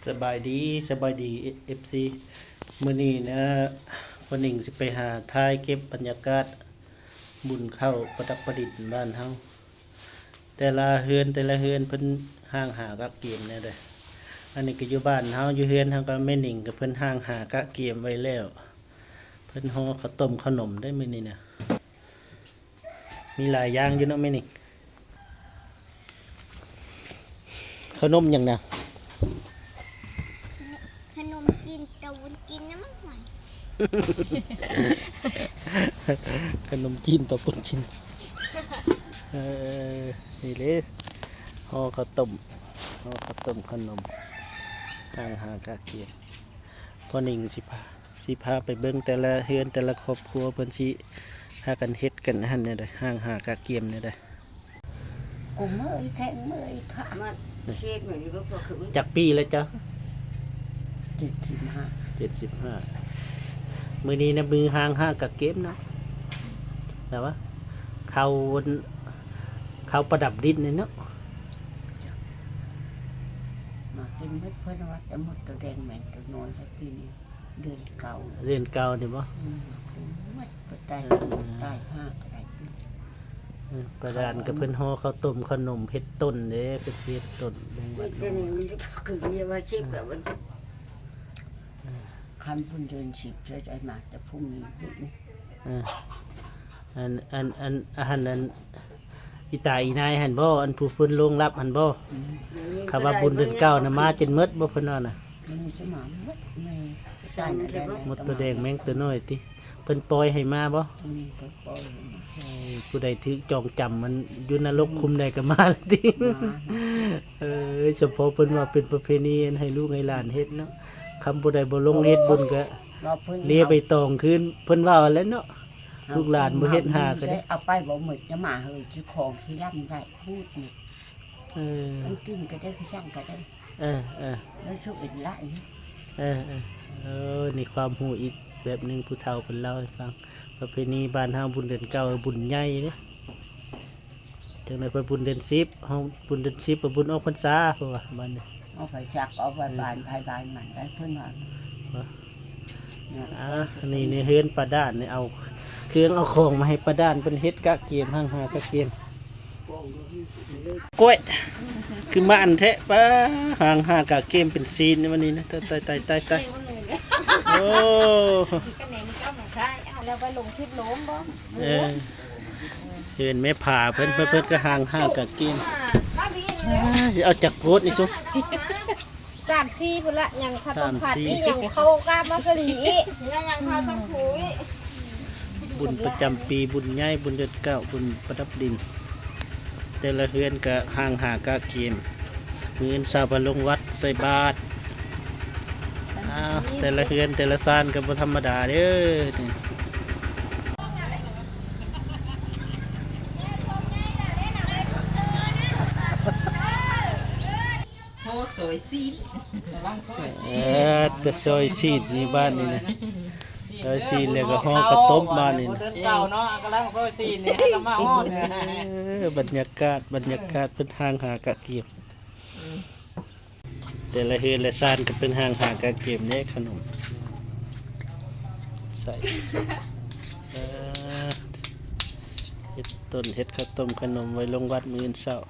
ສະບາຍດີ ສະບາຍດີ ເອັຟຊີ ມື້ນີ້ນະ ພໍ່ນິງຊິໄປຫາຖ່າຍເກັບບັນຍາກາດບຸນເຂົ້າປະດັບປະດິນບ້ານເຮົາ. ແຕ່ລະເຮືອນ ແຕ່ລະເຮືອນເພິ່ນຫ້າງຫາກະກຽມແນວໃດ. ອັນນີ້ກະຢູ່ບ້ານເຮົາ ຢູ່ເຮືອນເຮົາກະແມ່ນິງກະເພິ່ນຫ້າງຫາກະກຽມໄວ້ແລ້ວ. ເພິ່ນຫໍ່ເຂົ້າຕົ້ມເຂົ້າໜົມໄດ໋ມື້ນີ້ນະ. ມີຫຼາຍຢ່າງຢູ່ເນາະແມ່ນິງ. ເຂົ້າໜົມຫຍັງນະ? ຂະໜົມຈີນເຕົ້າບຸນຈີນນະມັນຫວານ. ຂະໜົມຈີນເຕົ້າບຸນຈີນ. ເອີ ນີ້ເດ້ ຫໍ່ເຂົ້າຕົ້ມ ຫໍ່ເຂົ້າຕົ້ມເຂົ້າໜົມ ຫ້າງຫາກະກຽມ. ພໍ່ນິງຊິພາ ຊິພາໄປເບິ່ງແຕ່ລະເຮືອນ ແຕ່ລະຄອບຄົວ ເພິ່ນຊິພາກັນເຮັດກັນຫັ້ນແນວໃດ ຫ້າງຫາກະກຽມແນວໃດ. ກຸມເອີຍ ແຂງເອີຍ ຂາ ມາເຮັດແບບນີ້ບໍ່ ພວກຄື ຈັກປີແລ້ວເຈົ້າ? ເຈັດສິບຫ້າ ເຈັດສິບຫ້າ. ມື້ນີ້ນະ ມື້ຫ້າງຫາກະກຽມເນາະ ແຕ່ວ່າເຂົ້າ ເຂົ້າປະດັບດິນນີ້ເນາະ. ມາກິນໝົດ ເພິ່ນວ່າແຕ່ໝົດໂຕແດງແມງໂຕນ້ອຍ ແຕ່ປີນີ້ ເດືອນເກົ້າ ເດືອນເກົ້ານີ້ບໍ່? ອືມ ໝົດ ໄປຕາຍ ເອີ ຕາຍຫາກະໄດ້. ເອີ ປະດານກະເພິ່ນຫໍ່ເຂົ້າຕົ້ມເຂົ້າໜົມ ເຮັດຕົ້ນເດ້ ເພິ່ນເຮັດຕົ້ນ ເບິ່ງວັດ ຄືນີ້ວ່າຊິບກະ ເອີ ຄັນພຸ້ນເດືອນສິບ ຈະໄດ້ມາແຕ່ພຸ້ນນີ້. ເອີ ອັນ ອັນ ອັນ ອັນ ອັນ ອີຕາອີນາຍຫັ້ນບໍ່? ອັນຜູ້ເພິ່ນລ່ວງລັບຫັ້ນບໍ່? ອືມ ຄຳວ່າບຸນເດືອນເກົ້ານະ ມາຈົນໝົດບໍ່ ເພິ່ນວ່ານະ? ມີສະໝານໝົດ ມີສານແລ້ວ ໝົດໂຕແດງແມງໂຕນ້ອຍຕິ. ເພິ່ນປ່ອຍໃຫ້ມາບໍ່? ອືມ ເພິ່ນປ່ອຍໃຫ້ມາ. ເອີ ຜູ້ໃດຖືກຈອງຈຳມັນຢູ່ນະລົກ ອືມ ຂຸມໃດກະມາແລ້ວຕິ. ມາ ເອີ ສະເພາະເພິ່ນວ່າເປັນປະເພນີ ອັນໃຫ້ລູກໃຫ້ຫຼານເຮັດເນາະ. ຄຳຜູ້ໃດບໍ່ລົງເຮັດບຸນກະ ວ່າເພິ່ນເລຍໃບຕອງຄືນ ເພິ່ນວ່າຫັ້ນແຫຼະເນາະ. ລູກຫຼານບໍ່ເຮັດຫາກະໄດ້ ເອົາໄປບໍ່ໝົດ ຈະມາເຮີຍ ເຈົ້າຂອງຊິລຳໄດ້ ພູດນີ້. ເອີ ມັນກິນກະໄດ້ ຄືສັງກະໄດ້. ເອີ ເອີ ແລ້ວສຸກເປັນຫຼາຍ. ເອີ ເອີ ເອີ ນີ້ຄວາມຮູ້ອີກແບບໜຶ່ງ ຜູ້ເຖົ້າເພິ່ນເລົ່າໃຫ້ຟັງ. ປະເພນີບ້ານເຮົາບຸນເດືອນເກົ້າ ບຸນໃຫຍ່ເດ້. ຈັ່ງໃດເພິ່ນບຸນເດືອນສິບ ເຮົາບຸນເດືອນສິບ ເພິ່ນບຸນອອກພັນສາ ເພິ່ນວ່າບ້ານນີ້ ອອກໄປຈັກ ອອກໄປ ເອີ ບ້ານໃຜບ້ານມັນໄດ້ ເພິ່ນວ່າ. ອ່າ ນີ້ ນີ້ເຮືອນປ້າດ້ານນີ້ ເອົາເຄື່ອງເອົາຂອງມາໃຫ້ປ້າດ້ານເພິ່ນເຮັດກະກຽມ ຫ້າງຫາກະກຽມ. ກ້ວຍ ຄືມາອັນແທ້ ປ້າ ຫ້າງຫາກະກຽມເປັນຊີ້ນນີ້ ວັນນີ້ນະ ຕາຍ ຕາຍ ຕາຍ ຕາຍ ໂອ້ ກະແໜງເຈົ້າມາຂາຍ ເອົາແລ້ວໄປລົງຄລິບໂລມບໍ່? ເອີ ເຫັນແມ່ຜາເພິ່ນ ເພິ່ນ ເພິ່ນກະຫ້າງຫາກະກຽມ. ເອົາຈັກໂພດນີ້ຊຸ ສາມສີ່ພຸ້ນລະ ຍັງເຂົ້າຕົ້ມຜັດອີກ ຍັງເຂົ້າກາບມາສະລີອີກ ຍັງເຂົ້າສັງຄູອີກ. ບຸນປະຈຳປີ ບຸນໃຫຍ່ ບຸນເດືອນເກົ້າ ບຸນປະດັບດິນ ແຕ່ລະເຮືອນກະຫ້າງຫາກະກຽມ. ມື້ອື່ນເຊົ້າພາລົງວັດໃສ່ບາດ. ອ້າວ ແຕ່ລະເຮືອນແຕ່ລະຊານກະບໍ່ທຳມະດາເດີ. ໂອ້ ຊອຍຊີ້ນ ກຳລັງຊອຍຊີ້ນ. ເອີ ແຕ່ຊອຍຊີ້ນນີ້ບ້ານນີ້ນະ ຊອຍຊີ້ນແລ້ວກະຫໍ່ເຂົ້າຕົ້ມບ້ານນີ້ນະ. ເດືອນເກົ້າເນາະ ກຳລັງຊອຍຊີ້ນນີ້ ໃຫ້ກະມາຮອດ. ເອີ ບັນຍາກາດ ບັນຍາກາດເພິ່ນຫ້າງຫາກະກຽມ. ແຕ່ລະເຮືອນລະຊານກະເພິ່ນຫ້າງຫາກະກຽມເດ້ ຂະໜົມໃສ່ ເອີ ເຮັດຕົ້ນ ເຮັດເຂົ້າຕົ້ມຂະໜົມໄວ້ລົງວັດມື້ອື່ນເຊົ້າ.